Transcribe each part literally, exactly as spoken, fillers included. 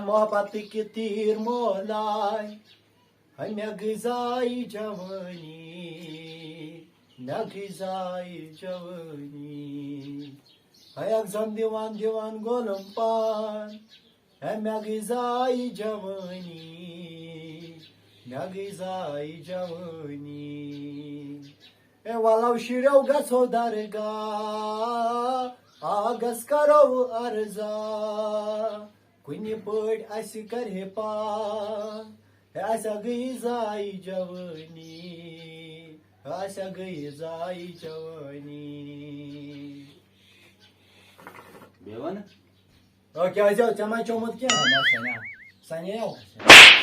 محبت کے تیر مولائے، ہے مےٚ گٔے ضایع جوانی، مےٚ گٔے ضایع جوانی۔ ہے exam دِوان دِوان گولم پان، ہے مےٚ گٔے ضایع جوانی، مےٚ گٔے ضایع جوانی۔ اے ولو شُریو گژھو درگاہ، آگس کرو عرضا، کُنہِ پٲٹھۍ اسہِ کرِ پاس۔ ہے اسہِ گٔے ضایع جوانی، ہے اسہِ گٔے ضایع جوانی۔ بیٚیہِ وَن۔ او، کیٛازِ ہو؟ ژےٚ ما چومُت کینٛہہ؟ نہ، سَنیو۔ سَنیو؟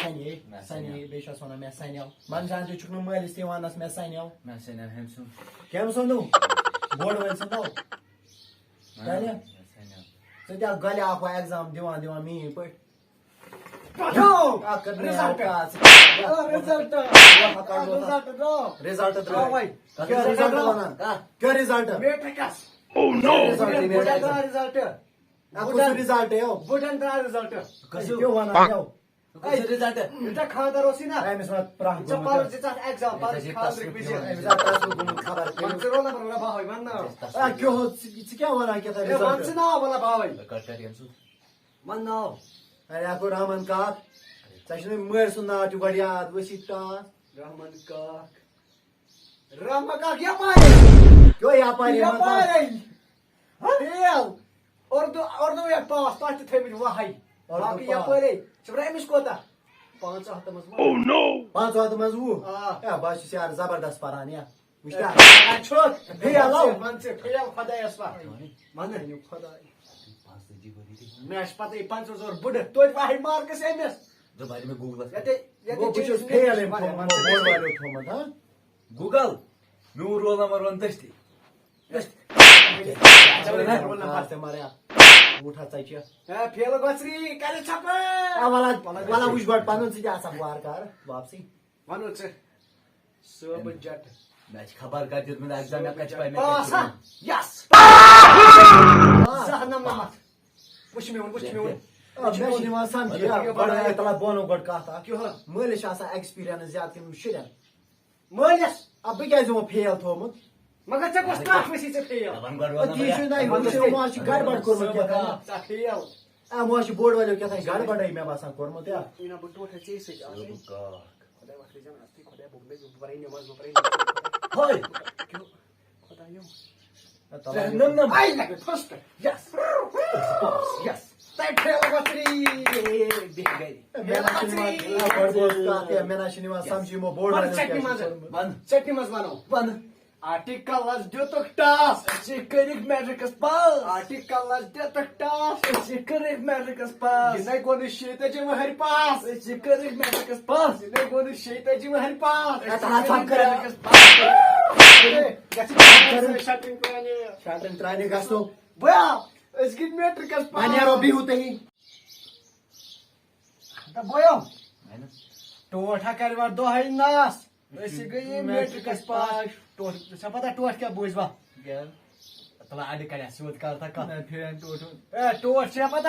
سَنے، نہ، سَنے، سَنیو۔ بیٚیہِ چھَس وَنان مےٚ سَنیو۔ منٛزٕ تہِ چھُکھ نہٕ مٲلِس تہِ وَنَس مےٚ سَنیو۔ نہ، سَنیو، ہُمۍ سُنٛد۔ کٔمۍ سُنٛد نہٕ؟ بوٚڑ وٲلۍ سُنٛد نو۔ نہ، گَلہِ؟ نہ، سَنیو۔ ژٕ تہِ ہا گَلہِ اَکھ وۄنۍ exam دِوان دِوان میٛٲنۍ پٲٹھۍ۔ پَتھو! اَکھ کٔر مےٚ result۔ اَکھ ژٕ۔ آ، result۔ آ، result درٛاو۔ result درٛاو۔ کیٛاہ result result وَنان؟ کَتھ؟ کیٛاہ result؟ Matrix۔ Oh no! Result، matrix۔ Result۔ اَکھ کُس result یو؟ بُڈن درٛاو result۔ کُس یو؟ کیٛاہ وَنان یو؟ کُس result؟ ییٚلہِ ژےٚ خانٛدر اوسُے نا؟ أمِس وَنان پرٛکھ ژےٚ گوٚمُت پَرُس یو۔ دِژ اَتھ exam، پَرُس أمِس ہا چھِ خانٛدرٕکۍ تصرُف وِزِ۔ دِوان۔ أمِس ہا تصرُف گوٚمُت خبر وَن کٔمِس۔ ژٕ roll number، وَن باوَے، وَن ناو۔ تصرُف۔ آ، کیٛاہ ہو، ژٕ، ژٕ کیٛاہ وَنان کیٛاہ تام ہے، result؟ وَن ژٕ ناو، وَن باوَے۔ کَر، کَر ییٚمہِ سۭتۍ۔ وَن ناو۔ ہے، یَتھ گوٚو رحمان کاک۔ ژےٚ چھُنہٕ مٲلۍ سُنٛد ناو تہِ گۄڈٕ یاد، ؤسیٖت ٹاس۔ رحمان کاک۔ رحمان کاک یَپارے۔ کیٛاہ یَپارے، یَپارے۔ Fail۔ اردو، اردو یَتھ پاس، تَتھ تہِ تھٲومٕتۍ وَہَے۔ اردو باقٕے پاس۔ یَپٲرے۔ ژٕ وَن أمِس کوتاہ؟ پانٛژھ ہَتھ منٛز وُہ۔ Oh no! پانٛژھ ہَتھ منٛز وُہ؟ آ۔ ہے، بہٕ حظ چھُس یارٕ زبردست پَران، یا۔ وٕچھتا؟ اے، چھُ۔ Fail آو۔ وَن ژٕ، fail خۄدایَس پَتھ۔ وَنہٕ۔ خۄداے۔ مےٚ چھِ پَتہٕ یہِ پَنٛژاہ ژور بُڈٕ۔ توتہِ وَہَے marks أمِس۔ دوٚپ، بَرِ مےٚ Google-س۔ ییٚتہِ، ییٚتہِ گوٚو، بہٕ چھُس change fail أمۍ وَنان۔ تھوٚومُت، وَن ژٕ۔ بوٚڑ والیو تھوٚومُت، ہا؟ Google، میون roll number وَن دٔستی۔ دٔستی۔ Roll number۔ ژٕ مَریا۔ وُٹھ ہا ژَچہِ۔ اے، fail گۄژری، کَرِ ژھۄپہٕ۔ اے، وَلہٕ، وَلہٕ وَلہٕ وٕچھ گۄڈٕ پَنُن، ژٕ کیٛاہ آسان وارٕ کارٕ واپسٕے۔ وَنو ژٕ۔ صٲبہٕ جٹ۔ مےٚ چھِ خبر کَتہِ دیُتمُت exam، مےٚ کَتہِ چھِ پَے مےٚ کیٛاہ پاس چھُ ہا؟ Yes۔ زٕ ہَتھ نَمنَمَتھ۔ وٕچھ میون، وٕچھ میون۔ آ، مےٚ چھِ نِوان سَمجھی، یہِ آ، یہِ گۄڈٕ بَنٲیِتھ۔ تَلہ بہٕ وَنو گۄڈٕ کَتھ اَکھ۔ کیٛاہ؟ مٲلِس چھِ آسان experience زیادٕ کِنہٕ شُرٮ۪ن؟ مٲلِس؟ آ، بہٕ کیٛازِ دِمو fail تھوٚومُت؟ مگر ژےٚ کۄس کَتھ ؤسی ژےٚ fail؟ دَپان گۄڈٕ آ، وَنو تی مگر۔ چھُ نہ، یہِ وٕچھ، یِمو حظ چھِ گڑبڑ کوٚرمُت کیٛاہ تام۔ ژےٚ fail۔ آ، یِمو حظ چھِ بوٚڑ والیو کیٛاہ تام گڑبڑے مےٚ باسان کوٚرمُت، یا۔ یہِ نہ بہٕ ٹوٹھَے ژےٚ سۭتۍ آسٕے۔ صٲبہٕ کاک۔ خۄداے وۄتھ رٔچھِن، اَصلی خۄداے بوٚگ مےٚ، بہٕ پَرٕ نٮ۪ماز، بہٕ پَرٕ نٮ۪ماز۔ ہاے! کیٛاہ؟ خۄدایو۔ تَلہ ترٛےٚ نَمنَم۔ آے لَگہِ first۔ Yes۔ Yes۔ تۄہہِ fail گۄژری۔ بیٚیہِ گَرِ۔ مےٚ نہ چھُنہٕ یِوان، آ، گۄڈٕ گوٚو کَتھ، یا مےٚ نہ چھُنہٕ یِوان سَمجھی یِمو بوٚڑ وَن والیو ژَٹنہِ کیٛاہ چھُ منٛز۔ کوٚرمُت۔ وَن۔ ژَٹنہِ منٛز وَنو۔ وَن۔ Articleس دیُتُکھ ٹاس۔ أسۍ کٔرِکھ matricس پاس۔ Articleس دیُتُکھ ٹاس۔ أسۍ کٔرِکھ matricس پاس۔ یہِ نے گوٚو نہٕ شیٚیہِ تٲجی وٕہٕرۍ پاس۔ أسۍ کٔرِکھ matricس پاس۔ یہِ نے گوٚو نہٕ شیٚیہِ تٲجی وٕہٕرۍ پاس۔ اے، تَلہ ژھۄپہٕ کٔرِتھ۔ Matricس پاس۔ ہے، گژھِ پاس۔ Shuttering ترٛاونہِ۔ Shuttering ترٛاونہِ گژھو۔ بیا، أسۍ گٔے matricس پاس۔ وۄنۍ نیرو بِہِو تُہی۔ تہٕ بویو۔ اہن حظ۔ ٹوٹھ ہا کَرِ وۄنۍ دۄہَے ناس۔ أسۍ گٔیے matricس پاس۔ ٹوٹھ، ژےٚ پتہ ٹوٹھ کیٛاہ بوٗزۍ وۄنۍ؟ کیٛاہ؟ تَلہ اَڈٕ کَڑیا سیوٚد کَر تہٕ کَتھ۔ نہ، پھِرن ٹوٹھُن۔ اے، ٹوٹھ چھےٚ پتہ؟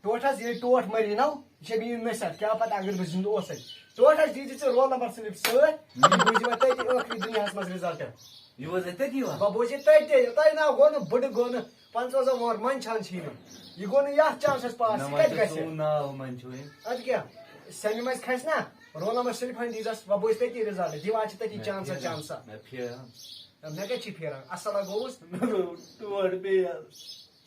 ٹوٹھ حظ، ییٚلہِ ٹوٹھ مٔری نو، یہِ چھےٚ میٛٲنۍ نصیحت۔ کیٛاہ پتہ اگر بہٕ زِندٕ اوسَے۔ ٹوٹھ حظ، دی زِ ژےٚ roll number slip سۭتۍ۔ یہِ بوٗزِ وۄنۍ تٔتی ٲخری دُنیاہَس منٛز result۔ یہِ بوزے تٔتی وۄنۍ؟ بہٕ بوزِ تٔتی، یوٚتانۍ ناو گوٚو نہٕ، بٕڈٕ گوٚو نہٕ، پنٛژاہ وُہَر منٛدچھان چھِ یِمَن۔ یہِ گوٚو نہٕ یَتھ chanceس pass، نہ، یہِ وۄنۍ کَتہِ چھُ گژھِ؟ سون ناو منٛدچھُن۔ اَدٕ کیٛاہ؟ سٮ۪مہِ منٛز کھسہِ نا، roll number slip ہن دیٖزَس، وۄنۍ بوزِ تٔتی result، دِوان چھِ تٔتی مےٚ chanceس، پھیران، chanceس۔ مےٚ پھیران۔ مےٚ کَتہِ چھِ پھیران؟ اَصٕل ہا گوٚوُس۔ ٹوٹھ بیٚیہِ حظ۔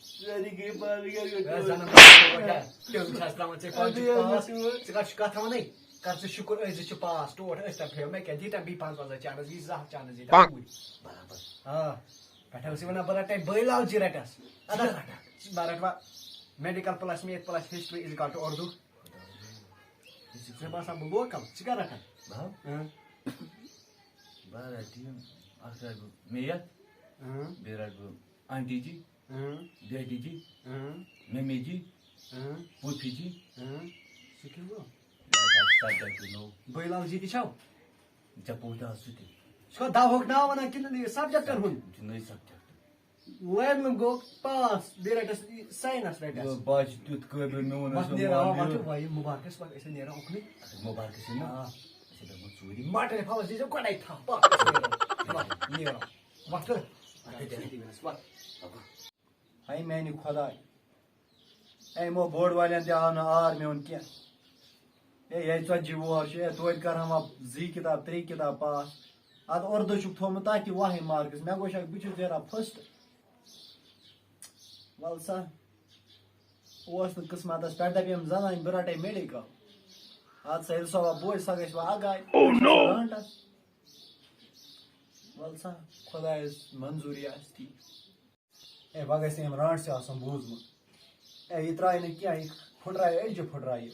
سٲری گٔے پانہٕ گٔے ہے، ٹوٹھ۔ زَنہٕ ما چھِ ٹوٹھ، ہے۔ تِم چھِ اَسہِ ترٛاوان ژےٚ پانہٕ ژٕ پاس۔ ژٕ کَتھ چھُکھ کَتھ وَنٕے؟ کَر ژٕ شُکُر، أزۍ ژٕ چھُ پاس۔ ٹوٹھ ٲسۍ تَن فیل، مےٚ کیٛاہ دی تَن بیٚیہِ پانٛژھ پانٛژھ chance، یہِ زٕ ہَتھ chance دی تَن اوٗرۍ۔ برابر۔ آ۔ پٮ۪ٹھٕ ٲسٕے وَنان، بہٕ رَٹَے بٲے لال جی رَٹَس۔ اَدٕ رَٹَکھ۔ بہٕ رَٹہٕ وۄنۍ medical plus math plus history is equal to Urdu. ژےٚ باسان بہٕ local؟ ژٕ کیٛاہ رَٹَکھ؟ بہٕ؟ اۭں۔ بہٕ رَٹہٕ یِم، اَکھ رَٹہٕ بہٕ math، اۭں۔ بیٚیہِ رَٹہٕ بہٕ aunty جی، اۭں۔ daddy جی، اۭں۔ ممی جی، اۭں۔ پوٗپھی جی۔ اۭں۔ سُہ کیٛاہ گوٚو؟ یہِ ہسا چھُ subject نوٚو۔ بٲے لال جی تہِ چھَو؟ ژےٚ پوٚر تہِ آز سُہ تہِ۔ ژٕ چھُکھا دَوہُک ناو وَنان کِنہٕ یہِ subjectن ہُنٛد؟ یہِ چھُ نٔے subject۔ وَنُن گوٚو پاس، بیٚیہِ رَٹَس ساینَس رَٹَس۔ یہِ بہٕ حظ چھُس تیُتھ قٲبِل، مےٚ ووٚن مَتھ حظ نیران، یِمَن مَتھ یہِ۔ چھُ وَیہِ مُبارکَس پَتہٕ أسۍ نیران اُکنُے۔ مُبارکَس یِنہٕ۔ آ۔ أسۍ ہے بیٚہمو ژوٗرِ۔ مَٹَر پھَلَس دیٖزیو گۄڈَے تھَپھ۔ پَتہٕ أسۍ نیرو۔ وَتھ نیرو۔ وَتھ۔ وَتھ۔ ہاے میٛانہِ خۄداے۔ اے، یِمو بوٚڑ والٮ۪ن تہِ آو نہٕ آر میون کینٛہہ۔ اے، یہِ ژَتجی وُہَر چھُ، اے، توتہِ کَرہَن وۄنۍ زٕے کِتاب، ترٛےٚ کِتاب پاس۔ اَتھ اُردو چھُکھ تھوٚومُت تَتھ تہِ واہٕے مارکٕس۔ مےٚ گوٚو شک، بہٕ چھُس زینان فٔسٹ۔ وَلہٕ سا، اوس نہٕ قٕسمَتَس پٮ۪ٹھ، دَپیٚم زَنانہِ بہٕ رَٹَے میڈیکل۔ اَدٕ سا، ییٚلہِ سۄ وۄنۍ بوزِ، سۄ گژھِ وۄنۍ اَگاے۔ Oh no! رانٛٹَس۔ وَلہٕ سا، خۄدایَس منظوٗری آسہِ تی۔ اے، وۄنۍ گژھِ أمۍ رانٛٹسٕے آسُن بوٗزمُت۔ اے، یہِ ترٛایہِ نہٕ کینٛہہ، یہِ پھٕٹرایہِ، أڈجہِ پھٕٹرایہِ۔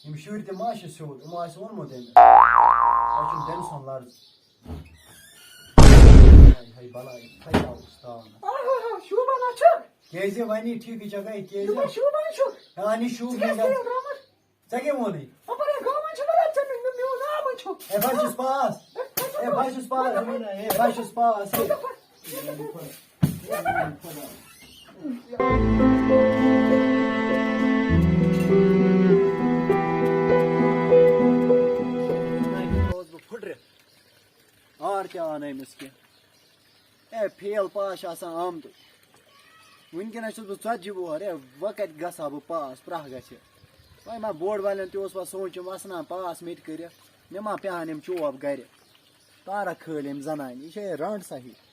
یِم شُرۍ تہِ ما چھِ سیوٚد، یِمو آسہِ ووٚنمُت أمِس۔ تۄہہِ چھُنہٕ تٔمۍ سُنٛد لرز۔ ہاے، ہاے، بلاے، تھَے آو اُستاد۔ آہا، شوٗبان ہا چھُ۔ کیٛازِ وَنی ٹھیٖکٕے چھَکھ، اے، کیٛازِ؟ یہِ ما شوٗبان چھُ؟ اَہَنہِ شوٗب ژٕ کیٛازِ یہِ۔ گٔیَکھ درٛامُت؟ ژےٚ کیٛاہ ووٚنُے؟ خبر ہے گامَن چھِ وَنان ژےٚ مےٚ، مےٚ، میون ناو ما چھُ؟ ہے، بہٕ حظ چھُس پاس۔ ہے، بہٕ حظ چھُس پاس۔ ہے، بہٕ حظ چھُس پاس۔ ہے۔ اوس بہٕ پھٕٹرِتھ۔ آر تہِ آو نہٕ أمِس کینٛہہ۔ اے، فیل پاس چھِ آسان آمتُے۔ وٕنکیٚنَس چھُس بہٕ ژَتجی وُہَر، اے، وۄنۍ کَتہِ گژھٕ ہا بہٕ پاس، پرٛاہ گژھِ۔ وۄنۍ ما بوٚڑ والٮ۪ن تہِ اوس پَتہٕ سونٛچُن، وَسان پاس مےٚ تہِ کٔرِتھ، مےٚ ما پیٚہَن یِم چوب گَرِ۔ تارَکھ کھٲلۍ أمۍ زَنانہِ، یہِ چھےٚ رانٛٹسا ہِش۔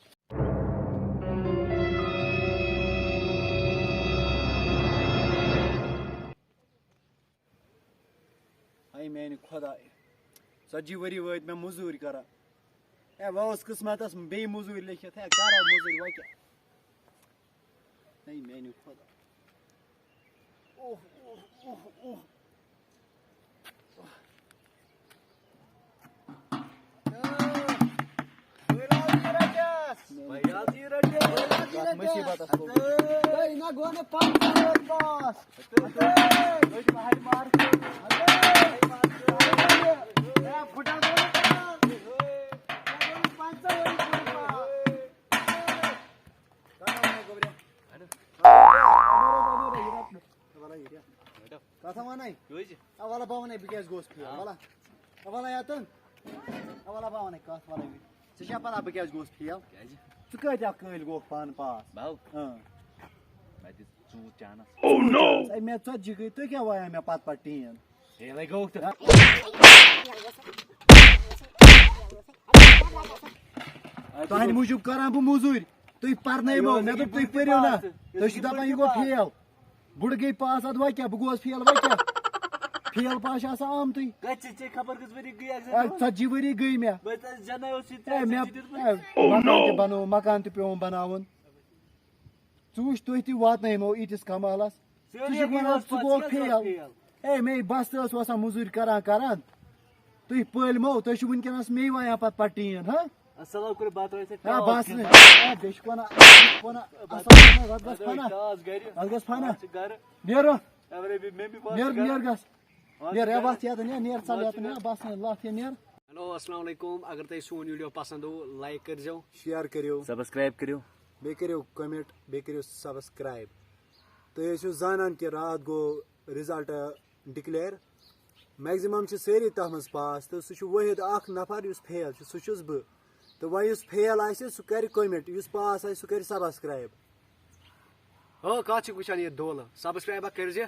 اے میانہِ خۄدایہِ، ژَتجی ؤری وٲتۍ مےٚ مٔزوٗرۍ کران۔ اے، وۄنۍ اوس قٕسمتس بیٚیہِ مٔزوٗرۍ لیٚکھِتھ، ہے، کرو مٔزوٗرۍ، وۄنۍ کیٛاہ؟ اے میانہِ خۄدا۔ اوہ، اوہ، اوہ، اوہ۔ مُصیٖبتس گوٚو۔ ہے، نہ گوٚو نہٕ پنٛژاہ وُہُر پاس۔ ہے، پھُٹان گوٚو نہٕ پنٛژاہ۔ ہے، پھُٹان گوٚو نہٕ پنٛژاہ وُہُر پاس۔ کَتھ ہا وَنَے؟ کیٛازِ؟ آ، وَلہٕ بہٕ وَنَے، بہٕ کیٛازِ گوس فیل، آ۔ وَلہٕ۔ آ، وَلہٕ یَتَن۔ آ، وَلہٕ بہٕ وَنَے کَتھ، وَلہٕ۔ ژےٚ چھےٚ پَتہ بہٕ کیٛازِ گوس فیل؟ کیٛازِ؟ ژٕ کۭتیٛاہ کٲلۍ گوکھ پانہٕ پاس؟ بہٕ؟ اۭں۔ مےٚ دِژ ژوٗنٛٹھ چانَس۔ Oh no! ہے، مےٚ ژَتجی گٔے، تُہۍ کیٛاہ وایان مےٚ پَتہٕ پَتہٕ ٹیٖن؟ ہے، لَگووُکھ تہٕ۔ تُہٕنٛدِ موٗجوٗب کَران بہٕ موٚزوٗرۍ۔ تُہۍ پرنٲیمو، مےٚ دوٚپ تُہۍ پٔرِو نہ۔ تُہۍ چھِو دَپان یہِ گوٚو فیل۔ بُڈٕ گٔے پاس، اَدٕ وۄنۍ کیٛاہ؟ بہٕ گوس فیل، وۄنۍ کیٛاہ؟ فیل پاس چھِ آسان آمتُے۔ کَتہِ چھِ ژےٚ خبر کٔژ ؤری گٔے exam؟ اَدٕ ژَتجی ؤری گٔے مےٚ۔ بہٕ تہِ زَنہٕ اوس یہِ ہے، مےٚ، ژےٚ دِتمُت۔ ہے، مکان تہِ بَنوو، مکان تہِ پیوٚوُم بَناوُن۔ ژٕ وٕچھ، تُہۍ تہِ واتنٲیمو ییٖتِس کمالَس۔ ژٕ چھُکھ وَنان ژٕ گوٚو فیل۔ ہے، مے بس تہِ ٲس وَسان موٚزوٗرۍ کران کران۔ تُہۍ پٔلۍ مو، تُہۍ چھِو وٕنکیٚنَس مے وایان پَتہٕ پَتہٕ ٹیٖن، ہا؟ السلام علیکُم، بہٕ ترٛاوٕ ژےٚ ہے، ٹاس بس کِنۍ؟ نہٕ۔ ہے، بیٚیہِ چھُکھ وَنان، بیٚیہِ چھُکھ وَنان، بہٕ اَصٕل پٲٹھۍ، وَتھ گژھ ترٛاوٕ فنا۔ ٹاس گَرِ۔ وَتھ گژھ فنا۔ وَتھ چھِ گَرٕ۔ نیرو۔ اَوَرے بیٚیہِ مےٚ بی پانہٕ نیر، چھِ گَرٕ۔ نیر گژھ۔ وَتھ نیر، چھِ یا گَرٕ۔ وَتھ یَتھ، نیر، نیر ژَل وَتھ یَتھ، چھِ نیر، گَرٕ۔ بس نیر، لَتھ یہِ نیر۔ ہیلو، السلام علیکم۔ اگر تۄہہِ سون ویٖڈیو پسنٛد آو، like کٔرۍزیو۔ Share کٔرِو۔ Subscribe کٔرِو۔ بیٚیہِ کٔرِو comment، بیٚیہِ کٔرِو subscribe۔ تُہۍ ٲسِو زانان کہِ راتھ گوٚو result declare۔ Maximum چھِ سٲری تَتھ منٛز پاس، تہٕ سُہ چھُ وٲحد اَکھ نفر یُس فیل چھُ، سُہ چھُس بہٕ۔ تہٕ وۄنۍ یُس فیل آسہِ، سُہ کَرِ comment، یُس پاس آسہِ، سُہ کَرِ subscribe۔ ہو، کَتھ چھِکھ وٕچھان یہِ دولہٕ؟ Subscribe ہا کٔرۍزِ۔